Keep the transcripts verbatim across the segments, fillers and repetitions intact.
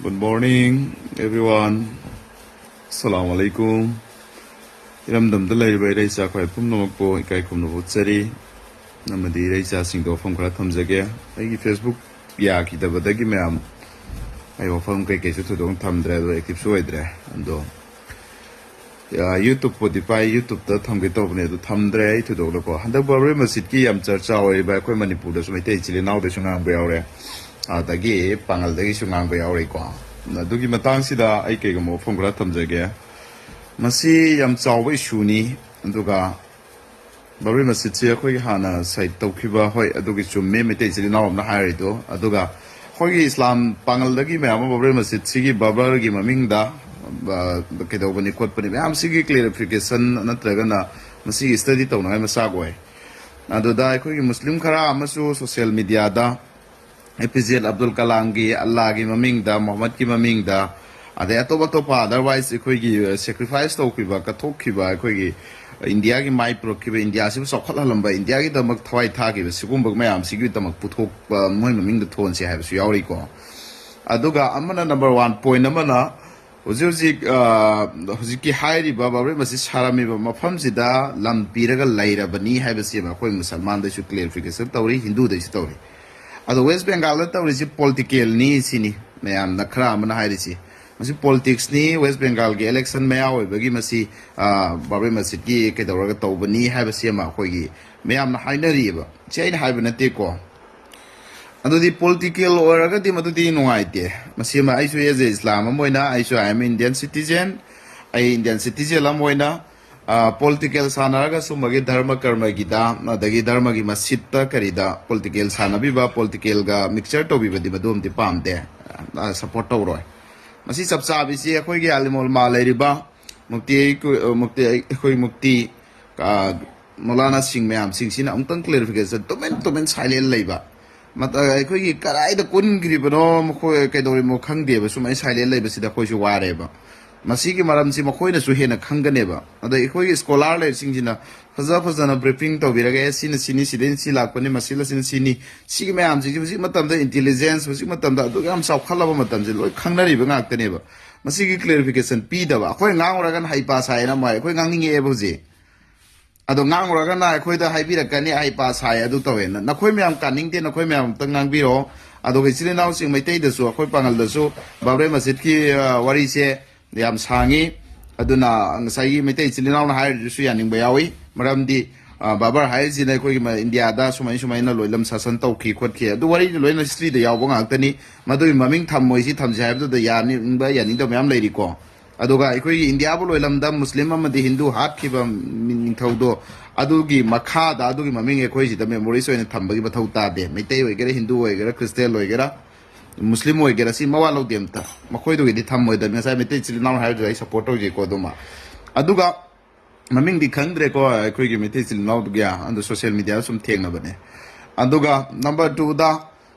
Good morning, everyone. Assalamu alaikum. ꯏꯔꯝꯗꯝꯗ ꯂꯩꯔꯤꯕ ꯏꯔꯩꯆꯥ ꯑꯩꯈꯣꯏ ꯄꯨꯝꯅꯃꯛꯄꯨ ꯏꯀꯥꯏ ꯈꯨꯝꯅꯕ ꯎꯠꯆꯔꯤ꯫ ꯑꯃꯗꯤ ꯏꯔꯩꯆꯥꯁꯤꯡꯗ ꯋꯥꯐꯝ ꯈꯔ ꯊꯝꯖꯒꯦ꯫ ꯑꯩꯒꯤ Facebook ꯌꯥꯈꯤꯗꯕꯗꯒꯤ ꯃꯌꯥꯝ ꯑꯩ ꯋꯥꯐꯝ ꯀꯩꯀꯩꯁꯨ ꯊꯣꯏꯗꯣꯛꯅ ꯊꯝꯗ꯭ꯔꯦ, ꯑꯗꯣ activeꯁꯨ ꯑꯣꯏꯗ꯭ꯔꯦ꯫ ꯑꯗꯣ YouTubeꯄꯨꯗꯤ ꯄꯥꯏ, YouTubeꯇ ꯊꯝꯒꯦ ꯇꯧꯕꯅꯦ, ꯑꯗꯨ ꯊꯝꯗ꯭ꯔꯦ꯫ ꯑꯩ ꯊꯣꯏꯗꯣꯛꯅꯀꯣ, ꯍꯟꯗꯛ ꯕꯥꯕ꯭ꯔꯤ ꯃꯁꯖꯤꯗꯀꯤ ꯌꯥꯝ ꯆꯔꯆꯥ ꯑꯣꯏꯔꯤꯕ ꯑꯩꯈꯣꯏ ꯃꯅꯤꯄꯨꯔꯗꯁꯨ ꯃꯩꯇꯩ ꯏꯆꯤꯜ ꯏꯅꯥꯎꯗꯁꯨ ꯉꯥꯡꯕ ꯌꯥꯎꯔꯦ, ꯑꯗꯒꯤ ꯄꯥꯉꯜꯗꯒꯤꯁꯨ ꯉꯥꯡꯕ ꯌꯥꯎꯔꯦꯀꯣ꯫ ꯑꯗꯨꯒꯤ ꯃꯇꯥꯡꯁꯤꯗ ꯑꯩ ꯀꯩꯒꯨꯝꯕ ꯋꯥꯐꯝ ꯈꯔ ꯊꯝꯖꯒꯦ꯫ ꯃꯁꯤ ꯌꯥꯝ ꯆꯥꯎꯕ issueꯅꯤ꯫ ꯑꯗꯨꯒ ꯕꯥꯕ꯭ꯔꯤ ꯃꯁꯖꯤꯗꯁꯤ ꯑꯩꯈꯣꯏꯒꯤ ꯍꯥꯟꯅ ꯁꯍꯤꯗ ꯇꯧꯈꯤꯕ, ꯍꯣꯏ, ꯑꯗꯨꯒꯤ ꯆꯨꯝꯃꯦ, ꯃꯩꯇꯩ ꯏꯆꯤꯜ ꯏꯅꯥꯎ ꯑꯃꯅ ꯍꯥꯏꯔꯤꯗꯣ꯫ ꯑꯗꯨꯒ ꯑꯩꯈꯣꯏꯒꯤ ꯏꯁꯂꯥꯝ ꯄꯥꯉꯜꯗꯒꯤ ꯃꯌꯥꯝ ꯑꯃ ꯕꯥꯕ꯭ꯔꯤ ꯃꯁꯖꯤꯗꯁꯤꯒꯤ ꯕꯥꯕꯔꯒꯤ ꯃꯃꯤꯡꯗ, ꯑ, ꯀꯩꯗꯧꯕꯅꯤ ꯈꯣꯠꯄꯅꯤ ꯃꯌꯥꯝꯁꯤꯒꯤ clarification ꯅꯠꯇ꯭ꯔꯒꯅ ꯃꯁꯤꯒꯤ study ꯇꯧꯅꯉꯥꯏ ꯃꯆꯥꯛ ꯑꯣꯏ꯫ ꯑꯗꯨꯗ ꯑꯩꯈꯣꯏꯒꯤ ꯃꯨꯁꯂꯤꯝ ꯈꯔ ꯑꯃꯁꯨ social mediaꯗ APJ ꯑꯕꯗꯨꯜ ꯀꯂꯥꯝꯒꯤ, ꯑꯜꯂꯥꯒꯤ ꯃꯃꯤꯡꯗ, ꯃꯨꯍꯝꯃꯗꯀꯤ ꯃꯃꯤꯡꯗ, ꯑꯗꯩ ꯑꯇꯣꯞ ꯑꯇꯣꯞꯄ otherwise ꯑꯩꯈꯣꯏꯒꯤ sacrifice ꯇꯧꯈꯤꯕ, ꯀꯠꯊꯣꯛꯈꯤꯕ, ꯑꯩꯈꯣꯏꯒꯤ ꯏꯟꯗꯤꯌꯥꯒꯤ ꯃꯥꯏ ꯄꯨꯔꯛꯈꯤꯕ, ꯏꯟꯗꯤꯌꯥꯁꯤꯕꯨ ꯆꯥꯎꯈꯠꯍꯜꯂꯝꯕ, ꯏꯟꯗꯤꯌꯥꯒꯤꯗꯃꯛ ꯊꯋꯥꯏ ꯊꯥꯈꯤꯕ ꯁꯤꯒꯨꯝꯕ ꯃꯌꯥꯝꯁꯤꯒꯤꯗꯃꯛ ꯄꯨꯊꯣꯛꯄ, ꯃꯣꯏ ꯃꯃꯤꯡꯗ ꯊꯣꯟꯁꯦ ꯍꯥꯏꯕꯁꯨ ꯌꯥꯎꯔꯤꯀꯣ꯫ ꯑꯗꯨꯒ ꯑꯃꯅ number one point ꯑꯃꯅ ꯍꯧꯖꯤꯛ ꯍꯧꯖꯤꯛ, ꯑ, ꯍꯧꯖꯤꯛꯀꯤ ꯍꯥꯏꯔꯤꯕ ꯕꯥꯕ꯭ꯔꯤ ꯃꯁꯖꯤꯗ ꯁꯥꯔꯝꯃꯤꯕ ꯃꯐꯝꯁꯤꯗ ꯂꯝ ꯄꯤꯔꯒ ꯂꯩꯔꯕꯅꯤ ꯍꯥꯏꯕꯁꯤ ꯑꯃ ꯑꯩꯈꯣꯏ ꯃꯨꯁꯜꯃꯥꯟꯗꯁꯨ clarification ꯇꯧꯔꯤ, ꯍꯤꯟꯗꯨꯗꯁꯨ ꯇꯧꯔꯤ꯫ ꯑꯗꯣ West Bengalꯗ ꯇꯧꯔꯤꯁꯤ politicalꯅꯤ ꯁꯤꯅꯤ ꯃꯌꯥꯝꯅ ꯈꯔ ꯑꯃꯅ ꯍꯥꯏꯔꯤꯁꯤ꯫ ꯃꯁꯤ politicsꯅꯤ, West Bengalꯒꯤ election ꯃꯌꯥ ꯑꯣꯏꯕꯒꯤ ꯃꯁꯤ, ꯑ, ꯕꯥꯕ꯭ꯔꯤ ꯃꯁꯖꯤꯗꯀꯤ ꯀꯩꯗꯧꯔꯒ ꯇꯧꯕꯅꯤ ꯍꯥꯏꯕꯁꯤ ꯑꯃ ꯑꯩꯈꯣꯏꯒꯤ ꯃꯌꯥꯝꯅ ꯍꯥꯏꯅꯔꯤꯑꯕ꯫ ꯁꯤ ꯑꯩꯅ ꯍꯥꯏꯕ ꯅꯠꯇꯦꯀꯣ꯫ ꯑꯗꯨꯗꯤ political ꯑꯣꯏꯔꯒꯗꯤ ꯃꯗꯨꯗꯤ ꯅꯨꯡꯉꯥꯏꯇꯦ꯫ ꯃꯁꯤꯃ ꯑꯩꯁꯨ as a ꯏꯁꯂꯥꯝ ꯑꯃ ꯑꯣꯏꯅ, ꯑꯩꯁꯨ I am Indian citizen, ꯑꯩ Indian citizen ꯑꯃ ꯑꯣꯏꯅ, ꯑ, political ꯁꯥꯟꯅꯔꯒ ꯁꯨꯝꯕꯒꯤ ꯙꯔꯃ ꯀꯔꯃꯒꯤꯗ, ꯑꯗꯒꯤ ꯙꯔꯃꯒꯤ ꯃꯁꯖꯤꯠꯇ ꯀꯔꯤꯗ political ꯁꯥꯟꯅꯕꯤꯕ, politicalꯒ mixture ꯇꯧꯕꯤꯕꯗꯤ ꯃꯗꯨ ꯑꯃꯗꯤ ꯄꯥꯝꯗꯦ, ꯑ, support ꯇꯧꯔꯣꯏ꯫ ꯃꯁꯤ ꯆꯞ ꯆꯥꯕꯤꯁꯤ ꯑꯩꯈꯣꯏꯒꯤ ꯑꯥꯂꯤꯝ ꯑꯣꯂꯃꯥ ꯂꯩꯔꯤꯕ ꯃꯨꯐꯇꯤ, ꯃꯨꯐꯇꯤ, ꯑꯩꯈꯣꯏ ꯃꯨꯐꯇꯤ, ꯑ, ꯃꯧꯂꯥꯅꯥꯁꯤꯡ ꯃꯌꯥꯝꯁꯤꯡꯁꯤꯅ ꯑꯃꯨꯛꯇꯪ clarification ꯇꯨꯃꯤꯟ ꯇꯨꯃꯤꯟ silent ꯂꯩꯕ, ꯃꯇ-, ꯑꯩꯈꯣꯏꯒꯤ ꯀꯗꯥꯏꯗ ꯀꯨꯟꯈ꯭ꯔꯤꯕꯅꯣ, ꯃꯈꯣꯏ ꯀꯩꯗꯧꯔꯤꯃꯣ ꯈꯪꯗꯦꯕ꯫ ꯁꯨꯃꯥꯏꯅ silent ꯂꯩꯕꯁꯤꯗ ꯑꯩꯈꯣꯏꯁꯨ ꯋꯥꯔꯦꯕ꯫ ꯃꯁꯤꯒꯤ ꯃꯔꯝꯁꯤ ꯃꯈꯣꯏꯅꯁꯨ ꯍꯦꯟꯅ ꯈꯪꯒꯅꯦꯕ꯫ ꯑꯗ ꯑꯩꯈꯣꯏꯒꯤ ꯁ꯭ꯀꯣꯂꯥꯔ ꯂꯩꯔꯤꯁꯤꯡꯁꯤꯅ ꯐꯖ ꯐꯖꯅ ꯕ꯭ꯔꯤꯐꯤꯡ ꯇꯧꯕꯤꯔꯒ, "ꯑꯦ, ꯁꯤꯅ ꯁꯤꯅꯤ, ꯁꯤꯗꯩꯅ ꯁꯤ ꯂꯥꯛꯄꯅꯤ, ꯃꯁꯤꯅ ꯁꯤꯅ ꯁꯤꯅꯤ", ꯁꯤꯒꯤ ꯃꯌꯥꯝꯁꯤꯡꯁꯤ ꯍꯧꯖꯤꯛ ꯃꯇꯝꯗ ꯏꯟꯇꯦꯂꯤꯖꯦꯟꯁ, ꯍꯧꯖꯤꯛ ꯃꯇꯝꯗ ꯑꯗꯨꯛ ꯌꯥꯝ ꯆꯥꯎꯈꯠꯂꯕ ꯃꯇꯝꯁꯤ ꯂꯣꯏ ꯈꯪꯅꯔꯤꯕ ꯉꯥꯛꯇꯅꯦꯕ꯫ ꯃꯁꯤꯒꯤ ꯀ꯭ꯂꯦꯔꯤꯐꯤꯀꯦꯁꯟ ꯄꯤꯗꯕ, ꯑꯩꯈꯣꯏ ꯉꯥꯡꯉꯨꯔꯒꯅ ꯍꯩꯄꯥ ꯁꯥꯏꯅ ꯑꯃ ꯍꯥꯏ, ꯑꯩꯈꯣꯏ ꯉꯥꯡꯅꯤꯡꯉꯛꯑꯦꯕ ꯍꯧꯖꯤꯛ꯫ ꯑꯗꯣ ꯉꯥꯡꯉꯨꯔꯒꯅ ꯑꯩꯈꯣꯏꯗ ꯍꯥꯏꯕꯤꯔꯛꯀꯅꯤ, "ꯑꯩ ꯄꯥꯁ ꯍꯥꯏ, ꯑꯗꯨ ꯇꯧꯋꯦꯅ"꯫ ꯅꯈꯣꯏ ꯃꯌꯥꯝ ꯀꯥꯅꯤꯡꯗꯦ, ꯅꯈꯣꯏ ꯃꯌꯥꯝ ꯑꯝꯇ ꯉꯥꯡꯕꯤꯔꯛꯑꯣ꯫ ꯑꯗꯨꯒ ꯏꯆꯤꯜ ꯏꯅꯥꯎꯁꯤꯡ ꯃꯩꯇꯩꯗꯁꯨ, ꯑꯩꯈꯣꯏ ꯄꯥꯉꯜꯗꯁꯨ ꯕꯥꯕ꯭ꯔꯦ ꯃꯁꯖꯤꯗꯀꯤ, ꯑ, ꯋꯥꯔꯤꯁꯦ ꯌꯥꯝ ꯁꯥꯡꯉꯤ꯫ ꯑꯗꯨꯅ ꯉꯁꯥꯏꯒꯤ ꯃꯩꯇꯩ ꯏꯆꯤꯜ ꯏꯅꯥꯎꯅ ꯍꯥꯏꯔꯤꯗꯨꯁꯨ ꯌꯥꯅꯤꯡꯕ ꯌꯥꯎꯏ꯫ ꯃꯔꯝꯗꯤ, ꯑ, ꯕꯥꯕꯔ ꯍꯥꯏꯔꯤꯁꯤꯅ ꯑꯩꯈꯣꯏꯒꯤ ꯃ-, ꯏꯟꯗꯤꯌꯥꯗ ꯁꯨꯃꯥꯏ ꯁꯨꯃꯥꯏꯅ ꯂꯣꯏꯂꯝ ꯁꯥꯁꯟ ꯇꯧꯈꯤ ꯈꯣꯠꯈꯤ, ꯑꯗꯨ ꯋꯥꯔꯤꯗꯨ ꯂꯣꯏꯅ ꯍꯤꯁꯇ꯭ꯔꯤꯗ ꯌꯥꯎꯕ ꯉꯥꯛꯇꯅꯤ꯫ ꯃꯗꯨꯒꯤ ꯃꯃꯤꯡ ꯊꯝꯃꯣꯏꯁꯤ ꯊꯝꯁꯤ ꯍꯥꯏꯕꯗꯨꯗ ꯌꯥꯅꯤꯡꯕ ꯌꯥꯅꯤꯡꯗꯕ ꯃꯌꯥꯝ ꯂꯩꯔꯤꯀꯣ꯫ ꯑꯗꯨꯒ ꯑꯩꯈꯣꯏꯒꯤ ꯏꯟꯗꯤꯌꯥꯕꯨ ꯂꯣꯏꯂꯝꯗ ꯃꯨꯁꯂꯤꯝ ꯑꯃꯗꯤ ꯍꯤꯟꯗꯨ ꯍꯥꯠꯈꯤꯕ ꯅꯤꯡꯊꯧꯗꯣ, ꯑꯗꯨꯒꯤ ꯃꯈꯥꯗ ꯑꯗꯨꯒꯤ ꯃꯃꯤꯡ ꯑꯩꯈꯣꯏ ꯁꯤꯗ ꯃꯦꯃꯣꯔꯤꯁ ꯑꯣꯏꯅ ꯊꯝꯕꯒꯤ ꯃꯊꯧ ꯇꯥꯗꯦ꯫ ꯃꯩꯇꯩ ꯑꯣꯏꯒꯦꯔꯥ, ꯍꯤꯟꯗꯨ ꯑꯣꯏꯒꯦꯔꯥ, ꯈ꯭ꯔꯤꯁꯇꯦꯟ ꯑꯣꯏꯒꯦꯔꯥ, ꯃꯨꯁꯂꯤꯝ ꯑꯣꯏꯒꯦꯔꯥ, ꯁꯤ ꯃꯋꯥ ꯂꯧꯗꯦ ꯑꯝꯇ꯫ ꯃꯈꯣꯏꯗꯨꯒꯤꯗꯤ ꯊꯝꯃꯣꯏꯗꯕꯅꯤ꯫ ꯉꯁꯥꯏ ꯃꯩꯇꯩ ꯏꯆꯤꯜ ꯏꯅꯥꯎꯅ ꯍꯥꯏꯕꯗꯨꯗ ꯑꯩ ꯁꯞꯄꯣꯔꯠ ꯇꯧꯖꯩꯀꯣ꯫ ꯑꯗꯨꯃ, ꯑꯗꯨꯒ ꯃꯃꯤꯡꯗꯤ ꯈꯪꯗ꯭ꯔꯦꯀꯣ ꯑꯩꯈꯣꯏꯒꯤ ꯃꯩꯇꯩ ꯏꯆꯤꯜ ꯏꯅꯥꯎꯗꯨꯒꯤ, ꯑꯗꯨ ꯁꯣꯁꯤꯌꯦꯜ ꯃꯤꯗꯤꯌꯥꯗ ꯁꯨꯝ ꯊꯦꯡꯅꯕꯅꯦ꯫ ꯑꯗꯨꯒ ꯅꯝꯕꯔ ꯇꯨꯗ,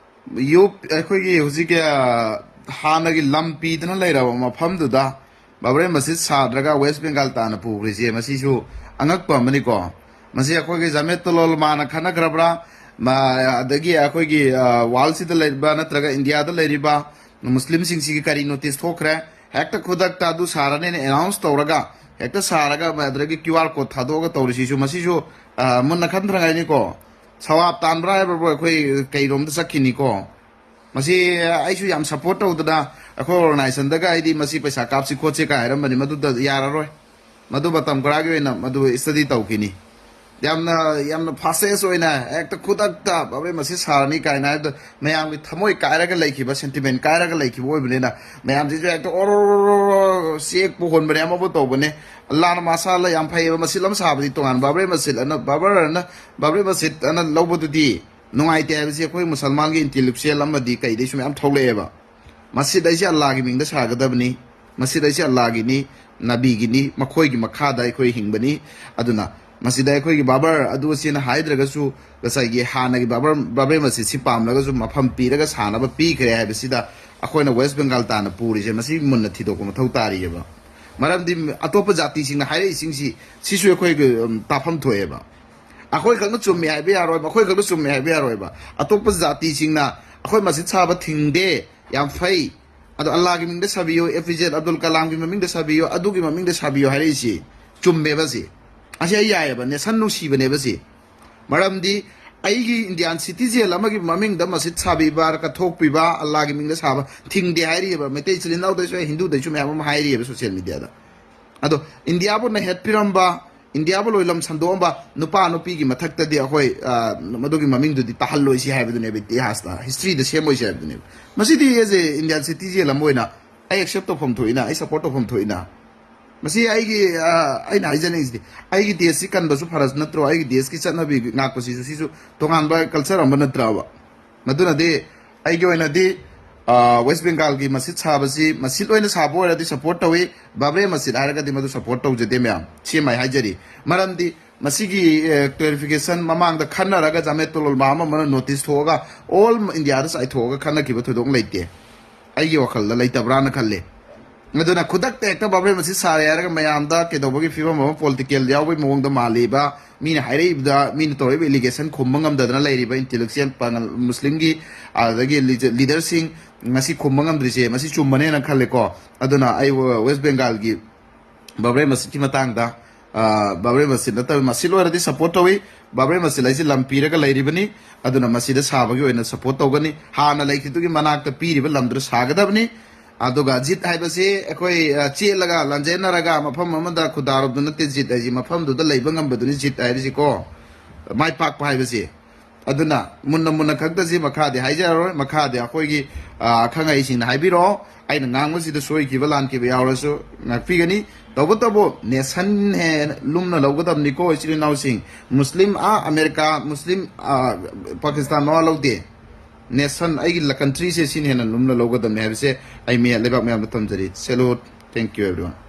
ꯌꯨ ꯑꯩꯈꯣꯏꯒꯤ ꯍꯧꯖꯤꯛꯀꯤ, ꯑ, ꯍꯥꯟꯅꯒꯤ ꯂꯝ ꯄꯤꯗꯅ ꯂꯩꯔꯕ ꯃꯐꯝꯗꯨꯗ ꯕꯥꯕ꯭ꯔꯦ ꯃꯁꯖꯤꯗ ꯁꯥꯗ꯭ꯔꯒ ꯋꯦꯁ ꯕꯦꯡꯒꯥꯜ ꯇꯥꯟꯅ ꯄꯨꯈ꯭ꯔꯤꯁꯦ, ꯃꯁꯤꯁꯨ ꯑꯉꯛꯄ ꯑꯃꯅꯤꯀꯣ꯫ ꯃꯁꯤ ꯑꯩꯈꯣꯏꯒꯤ ꯖꯃꯦꯠꯇꯨꯜ ꯎꯂꯃꯥꯅ ꯈꯟꯅꯈ꯭ꯔꯕ꯭ꯔꯥ, ꯃ-, ꯑꯗꯒꯤ ꯑꯩꯈꯣꯏꯒꯤ, ꯑ, ꯋꯥꯔꯜꯁꯤꯗ ꯂꯩꯔꯤꯕ ꯅꯠꯇ꯭ꯔꯒ ꯏꯟꯗꯤꯌꯥꯗ ꯂꯩꯔꯤꯕ ꯃꯨꯁꯂꯤꯝꯁꯤꯡꯁꯤꯒꯤ ꯀꯔꯤ ꯅꯣꯇꯤꯁ ꯊꯣꯛꯈ꯭ꯔꯦ? ꯍꯦꯛꯇ ꯈꯨꯗꯛꯇ ꯑꯗꯨ ꯁꯥꯔꯅꯦꯅ ꯑꯦꯅꯥꯎꯟꯁ ꯇꯧꯔꯒ, ꯍꯦꯛꯇ ꯁꯥꯔꯒ, ꯑꯗꯨꯗꯒꯤ ꯀ꯭ꯌꯨ ꯑꯥꯔ ꯀꯣꯗ ꯊꯥꯗꯣꯛꯑꯒ ꯇꯧꯔꯤꯁꯤꯁꯨ, ꯃꯁꯤꯁꯨ, ꯑ, ꯃꯨꯟꯅ ꯈꯟꯊꯅꯉꯥꯏꯅꯤꯀꯣ꯫ ꯁꯋꯥꯕ ꯇꯥꯟꯕ꯭ꯔꯥ ꯍꯥꯏꯕꯕꯨ ꯑꯩꯈꯣꯏ ꯀꯩꯔꯣꯝꯗ ꯆꯠꯈꯤꯅꯤꯀꯣ꯫ ꯃꯁꯤ ꯑꯩꯁꯨ ꯌꯥꯝ ꯁꯞꯄꯣꯔꯠ ꯇꯧꯗꯅ, ꯑꯩꯈꯣꯏ ꯑꯣꯔꯒꯅꯥꯏꯖꯦꯁꯟꯗꯒ ꯑꯩꯗꯤ ꯃꯁꯤ ꯄꯩꯁꯥ ꯀꯥꯞꯁꯤ ꯈꯣꯠꯁꯤ ꯀꯥꯏ ꯍꯥꯏꯔꯝꯕꯅꯤ, ꯃꯗꯨꯗ ꯌꯥꯔꯔꯣꯏ꯫ ꯃꯗꯨ ꯃꯇꯝ ꯈꯔꯒꯤ ꯑꯣꯏꯅ ꯃꯗꯨ ꯁ꯭ꯇꯗꯤ ꯇꯧꯈꯤꯅꯤ꯫ ꯌꯥꯝꯅ, ꯌꯥꯝꯅ ꯐꯥꯁꯇꯦꯁ ꯑꯣꯏꯅ ꯍꯦꯛꯇ ꯈꯨꯗꯛꯇ ꯕꯥꯕ꯭ꯔꯦ ꯃꯁꯖꯤꯗ ꯁꯥꯔꯅꯤ ꯀꯥꯏꯅ ꯍꯥꯏꯕꯗ, ꯃꯌꯥꯝꯒꯤ ꯊꯃꯣꯏ ꯀꯥꯏꯔꯒ ꯂꯩꯈꯤꯕ, ꯁꯦꯟꯇꯤꯃꯦꯟ ꯀꯥꯏꯔꯒ ꯂꯩꯈꯤꯕ ꯑꯣꯏꯕꯅꯤꯅ, ꯃꯌꯥꯝꯁꯤꯁꯨ ꯍꯦꯛꯇ ꯑꯣꯔꯣ ꯆꯦꯛꯄꯨ ꯍꯣꯟꯕꯅꯦ, ꯑꯃꯕꯨ ꯇꯧꯕꯅꯦ꯫ ꯑꯜꯂꯥꯅ ꯃꯥꯁꯥ ꯑꯜꯂꯥ ꯌꯥꯝ ꯐꯩꯌꯦꯕ, ꯃꯁꯖꯤꯗ ꯑꯃ ꯁꯥꯕꯗꯤ ꯇꯣꯉꯥꯟ, ꯕꯥꯕ꯭ꯔꯦ ꯃꯁꯖꯤꯗ ꯑꯅ, ꯕꯥꯕꯔ ꯑꯅ, ꯕꯥꯕ꯭ꯔꯦ ꯃꯁꯖꯤꯗ ꯑꯅ ꯂꯧꯕꯗꯨꯗꯤ ꯅꯨꯡꯉꯥꯏꯇꯦ ꯍꯥꯏꯕꯁꯤ ꯑꯩꯈꯣꯏ ꯃꯨꯁꯜꯃꯥꯟꯒꯤ ꯏꯟꯇꯦꯂꯦꯛꯆꯨꯑꯦꯜ ꯑꯃꯗꯤ ꯀꯩꯗꯩꯁꯨ ꯃꯌꯥꯝ ꯊꯣꯛꯂꯛꯑꯦꯕ꯫ ꯃꯁꯖꯤꯗ ꯑꯩꯁꯦ ꯑꯜꯂꯥꯒꯤ ꯃꯤꯡꯗ ꯁꯥꯒꯗꯕꯅꯤ, ꯃꯁꯖꯤꯗ ꯑꯩꯁꯦ ꯑꯜꯂꯥꯒꯤꯅꯤ, ꯅꯕꯤꯒꯤꯅꯤ, ꯃꯈꯣꯏꯒꯤ ꯃꯈꯥꯗ ꯑꯩꯈꯣꯏ ꯍꯤꯡꯕꯅꯤ꯫ ꯑꯗꯨꯅ ꯃꯁꯤꯗ ꯑꯩꯈꯣꯏꯒꯤ ꯕꯥꯕꯔ ꯑꯗꯨ ꯑꯁꯤꯅ ꯍꯥꯏꯗ꯭ꯔꯒꯁꯨ, ꯉꯁꯥꯏꯒꯤ ꯍꯥꯟꯅꯒꯤ ꯕꯥꯕꯔ, ꯕꯥꯕꯔ ꯃꯁꯖꯤꯗꯁꯤ ꯄꯥꯝꯂꯒꯁꯨ ꯃꯐꯝ ꯄꯤꯔꯒ ꯁꯥꯅꯕ ꯄꯤꯈ꯭ꯔꯦ ꯍꯥꯏꯕꯁꯤꯗ ꯑꯩꯈꯣꯏꯅ ꯋꯦꯁ ꯕꯦꯡꯒꯥꯜ ꯇꯥꯟꯅ ꯄꯨꯔꯤꯁꯦ, ꯃꯁꯤ ꯃꯨꯟꯅ ꯊꯤꯗꯣꯛꯄ ꯃꯊꯧ ꯇꯥꯔꯤꯑꯕ꯫ ꯃꯔꯝꯗꯤ ꯑꯇꯣꯞꯄ ꯖꯥꯇꯤꯁꯤꯡꯅ ꯍꯥꯏꯔꯛꯏꯁꯤꯡꯁꯤ, ꯁꯤꯁꯨ ꯑꯩꯈꯣꯏꯒꯤ, ꯎꯝ, ꯇꯥꯐꯝ ꯊꯣꯛꯑꯦꯕ꯫ ꯑꯩꯈꯣꯏ ꯈꯛꯅ ꯆꯨꯝꯃꯦ ꯍꯥꯏꯕ ꯌꯥꯔꯣꯏꯕ, ꯑꯩꯈꯣꯏ ꯈꯛꯅ ꯆꯨꯝꯃꯦ ꯍꯥꯏꯕ ꯌꯥꯔꯣꯏꯕ꯫ ꯑꯇꯣꯞꯄ ꯖꯥꯇꯤꯁꯤꯡꯅ ꯑꯩꯈꯣꯏ ꯃꯁꯖꯤꯗ ꯁꯥꯕ ꯊꯤꯡꯗꯦ, ꯌꯥꯝ ꯐꯩ, ꯑꯗꯣ ꯑꯜꯂꯥꯒꯤ ꯃꯤꯡꯗ ꯁꯥꯕꯤꯌꯨ, ꯑꯦ ꯄꯤ ꯖꯦ ꯑꯕꯗꯨꯜ ꯀꯂꯥꯝꯒꯤ ꯃꯃꯤꯡꯗ ꯁꯥꯕꯤꯌꯨ, ꯑꯗꯨꯒꯤ ꯃꯃꯤꯡꯗ ꯁꯥꯕꯤꯌꯨ ꯍꯥꯏꯔꯛꯏꯁꯤ ꯆꯨꯝꯃꯦꯕ꯫ ꯁꯤ, ꯑꯁꯤ ꯑꯩ ꯌꯥꯏꯑꯕ, ꯅꯦꯁꯟ ꯅꯨꯡꯁꯤꯕꯅꯦꯕ ꯁꯤ꯫ ꯃꯔꯝꯗꯤ ꯑꯩꯒꯤ ꯏꯟꯗꯤꯌꯥꯟ ꯁꯤꯇꯤꯖꯦꯟ ꯑꯃꯒꯤ ꯃꯃꯤꯡꯗ ꯃꯁꯖꯤꯗ ꯁꯥꯕꯤꯕ, ꯀꯠꯊꯣꯛꯄꯤꯕ, ꯑꯜꯂꯥꯒꯤ ꯃꯤꯡꯗ ꯁꯥꯕ ꯊꯤꯡꯗꯦ ꯍꯥꯏꯔꯤꯑꯕ꯫ ꯃꯩꯇꯩ ꯏꯆꯤꯜ ꯏꯅꯥꯎꯗꯁꯨ, ꯍꯤꯟꯗꯨꯗꯁꯨ ꯃꯌꯥꯝ ꯑꯃ ꯍꯥꯏꯔꯤꯑꯕ ꯁꯣꯁꯤꯌꯦꯜ ꯃꯤꯗꯤꯌꯥꯗ꯫ ꯑꯗꯣ ꯏꯟꯗꯤꯌꯥꯕꯨ ꯅꯩꯍꯠꯄꯤꯔꯝꯕ, ꯏꯟꯗꯤꯌꯥꯕꯨ ꯂꯣꯏꯂꯝ ꯁꯟꯗꯣꯛꯑꯝꯕ ꯅꯨꯄꯥ ꯅꯨꯄꯤꯒꯤ ꯃꯊꯛꯇꯗꯤ ꯑꯩꯈꯣꯏ, ꯑ, ꯃꯗꯨꯒꯤ ꯃꯃꯤꯡꯗꯨꯗꯤ ꯇꯥꯍꯜꯂꯣꯏꯁꯤ ꯍꯥꯏꯕꯗꯨꯅꯦꯕ, ꯏꯇꯤꯍꯥꯁꯇ, ꯍꯤꯁꯇ꯭ꯔꯤꯗ ꯁꯦꯝꯃꯣꯏꯁꯤ ꯍꯥꯏꯕꯗꯨꯅꯦꯕ꯫ ꯃꯁꯤꯗꯤ ꯑꯦꯖ ꯑꯦ ꯏꯟꯗꯤꯌꯥꯟ ꯁꯤꯇꯤꯖꯦꯟ ꯑꯃ ꯑꯣꯏꯅ ꯑꯩ ꯑꯦꯛꯁꯦꯞ ꯇꯧꯐꯝ ꯊꯣꯛꯏꯅ, ꯑꯩ ꯁꯞꯄꯣꯔꯠ ꯇꯧꯐꯝ ꯊꯣꯛꯏꯅ꯫ ꯃꯁꯤ ꯑꯩꯒꯤ, ꯑ, ꯑꯩꯅ ꯍꯥꯏꯖꯅꯤꯡꯉꯤꯁꯤꯗꯤ, ꯑꯩꯒꯤ ꯗꯦꯁꯁꯤ ꯀꯟꯕꯁꯨ ꯐꯔꯁꯨ ꯅꯠꯇ꯭ꯔꯣ? ꯑꯩꯒꯤ ꯗꯦꯁꯀꯤ ꯆꯠꯅꯕꯤ ꯉꯥꯛꯄꯁꯤꯁꯨ, ꯁꯤꯁꯨ ꯇꯣꯉꯥꯟꯕ ꯀꯜꯆꯔ ꯑꯃ ꯅꯠꯇ꯭ꯔꯕ? ꯃꯗꯨꯅꯗꯤ ꯑꯩꯒꯤ ꯑꯣꯏꯅꯗꯤ, ꯑ, ꯋꯦꯁ ꯕꯦꯡꯒꯥꯜꯒꯤ ꯃꯁꯖꯤꯗ ꯁꯥꯕꯁꯤ, ꯃꯁꯖꯤꯗ ꯑꯣꯏꯅ ꯁꯥꯕ ꯑꯣꯏꯔꯗꯤ ꯁꯞꯄꯣꯔꯠ ꯇꯧꯏ, ꯕꯥꯕ꯭ꯔꯦ ꯃꯁꯖꯤꯗ ꯍꯥꯏꯔꯒꯗꯤ ꯃꯗꯨ ꯁꯞꯄꯣꯔꯠ ꯇꯧꯖꯗꯦ ꯃꯌꯥꯝ꯫ ꯁꯤ ꯑꯃ ꯑꯩ ꯍꯥꯏꯖꯔꯤ꯫ ꯃꯔꯝꯗꯤ ꯃꯁꯤꯒꯤ, ꯑ, ꯀ꯭ꯂꯦꯔꯤꯐꯤꯀꯦꯁꯟ ꯃꯃꯥꯡꯗ ꯈꯟꯅꯔꯒ ꯖꯥꯃꯦꯇꯨꯜ ꯎꯂꯃꯥ ꯑꯃ ꯑꯃꯅ ꯅꯣꯇꯤꯁ ꯊꯣꯛꯑꯒ ꯑꯣꯜ ꯏꯟꯗꯤꯌꯥꯗ ꯆꯥꯏꯊꯣꯛꯑꯒ ꯈꯟꯅꯈꯤꯕ ꯊꯣꯏꯗꯣꯛꯅ ꯂꯩꯇꯦ꯫ ꯑꯩꯒꯤ ꯋꯥꯈꯜꯗ ꯂꯩꯇꯕ꯭ꯔꯥꯅ ꯈꯜꯂꯤ꯫ ꯑꯗꯨꯅ ꯈꯨꯗꯛꯇ ꯍꯦꯛꯇ ꯕꯥꯕ꯭ꯔꯦ ꯃꯁꯖꯤꯗ ꯁꯥꯔꯦ ꯍꯥꯏꯔꯒ ꯃꯌꯥꯝꯗ ꯀꯩꯗꯧꯕꯒꯤ ꯐꯤꯕꯝ ꯑꯃ ꯄꯣꯂꯤꯇꯤꯀꯦꯜ ꯌꯥꯎꯕꯒꯤ ꯃꯑꯣꯡꯗ ꯃꯥꯜꯂꯤꯕ, ꯃꯤꯅ ꯍꯥꯏꯔꯛꯏꯕꯗ, ꯃꯤꯅ ꯇꯧꯔꯛꯏꯕ ꯑꯦꯂꯤꯒꯦꯁꯟ ꯈꯨꯝꯕ ꯉꯝꯗꯗꯅ ꯂꯩꯔꯤꯕ ꯏꯟꯇꯦꯂꯦꯛꯆꯨꯋꯦꯜ ꯄꯥꯡꯒꯜ ꯃꯨꯁꯂꯤꯝꯒꯤ, ꯑꯗꯒꯤ ꯂꯤꯗ-, ꯂꯤꯗꯔꯁꯤꯡ ꯉꯁꯤ ꯈꯨꯝꯕ ꯉꯝꯗ꯭ꯔꯤꯁꯦ, ꯃꯁꯤ ꯆꯨꯝꯕꯅꯦꯅ ꯈꯜꯂꯦꯀꯣ꯫ ꯑꯗꯨꯅ ꯑꯩ ꯋꯦꯁ ꯕꯦꯡꯒꯥꯜꯒꯤ ꯕꯥꯕ꯭ꯔꯦ ꯃꯁꯖꯤꯗꯀꯤ ꯃꯇꯥꯡꯗ, ꯑ, ꯕꯥꯕ꯭ꯔꯦ ꯃꯁꯖꯤꯗ ꯅꯠꯇꯕ, ꯃꯁꯖꯤꯗ ꯑꯣꯏꯔꯗꯤ ꯁꯞꯄꯣꯔꯠ ꯇꯧꯏ꯫ ꯕꯥꯕ꯭ꯔꯦ ꯃꯁꯖꯤꯗ ꯍꯥꯏꯁꯤ ꯂꯝ ꯄꯤꯔꯒ ꯂꯩꯔꯤꯕꯅꯤ, ꯑꯗꯨꯅ ꯃꯁꯤꯗ ꯁꯥꯕꯒꯤ ꯑꯣꯏꯅ ꯁꯞꯄꯣꯔꯠ ꯇꯧꯒꯅꯤ꯫ ꯍꯥꯟꯅ ꯂꯩꯈꯤꯗꯨꯒꯤ ꯃꯅꯥꯛꯇ ꯄꯤꯔꯤꯕ ꯂꯝꯗꯨꯗ ꯁꯥꯒꯗꯕꯅꯤ꯫ ꯑꯗꯨꯒ ꯖꯤꯠ ꯍꯥꯏꯕꯁꯤ ꯑꯩꯈꯣꯏ, ꯑ, ꯆꯦꯜꯂꯒ ꯂꯥꯟꯖꯦꯟꯅꯔꯒ ꯃꯐꯝ ꯑꯃꯗ ꯈꯨꯗꯥꯔꯨꯕꯗꯨ ꯅꯠꯇꯦ꯫ ꯖꯤꯠ ꯍꯥꯏꯁꯤ ꯃꯐꯝꯗꯨꯗ ꯂꯩꯕ ꯉꯝꯕꯗꯨꯅꯤ ꯖꯤꯠ ꯍꯥꯏꯔꯤꯁꯤꯀꯣ꯫ ꯃꯥꯏ ꯄꯥꯛꯄ ꯍꯥꯏꯕꯁꯤ꯫ ꯑꯗꯨꯅ ꯃꯨꯟꯅ ꯃꯨꯟꯅ ꯈꯛꯇꯁꯤ ꯃꯈꯥꯗꯤ ꯍꯥꯏꯖꯔꯔꯣꯏ꯫ ꯃꯈꯥꯗꯤ ꯑꯩꯈꯣꯏꯒꯤ, ꯑ, ꯑꯈꯪ ꯑꯍꯩꯁꯤꯡꯅ ꯍꯥꯏꯕꯤꯔꯛꯑꯣ꯫ ꯑꯩꯅ ꯉꯥꯡꯕꯁꯤꯗ ꯁꯣꯏꯈꯤꯕ ꯂꯥꯟꯈꯤꯕ ꯌꯥꯎꯔꯁꯨ ꯉꯥꯛꯄꯤꯒꯅꯤ꯫ ꯇꯧꯕꯇꯕꯨ ꯅꯦꯁꯟ ꯍꯦꯟꯅ ꯂꯨꯝꯅ ꯂꯧꯒꯗꯕꯅꯤꯀꯣ, ꯏꯆꯤꯜ ꯏꯅꯥꯎꯁꯤꯡ꯫ ꯃꯨꯁꯂꯤꯝ, ꯑ, ꯑꯃꯦꯔꯤꯀꯥ, ꯃꯨꯁꯂꯤꯝ, ꯑ, ꯄꯥꯀꯤꯁꯇꯥꯟ ꯃꯋꯥ ꯂꯧꯗꯦ꯫ ꯅꯦꯁꯟ, ꯑꯩꯒꯤ ꯂ-, ꯀꯟꯇ꯭ꯔꯤꯁꯦ ꯁꯤꯅ ꯍꯦꯟꯅ ꯂꯨꯝꯅ ꯂꯧꯒꯗꯕꯅꯤ ꯍꯥꯏꯕꯁꯦ ꯑꯩ ꯃꯤ-, ꯂꯩꯕꯥꯛ ꯃꯌꯥꯝꯗ ꯊꯝꯖꯔꯤ꯫ Salute. Thank you, everyone.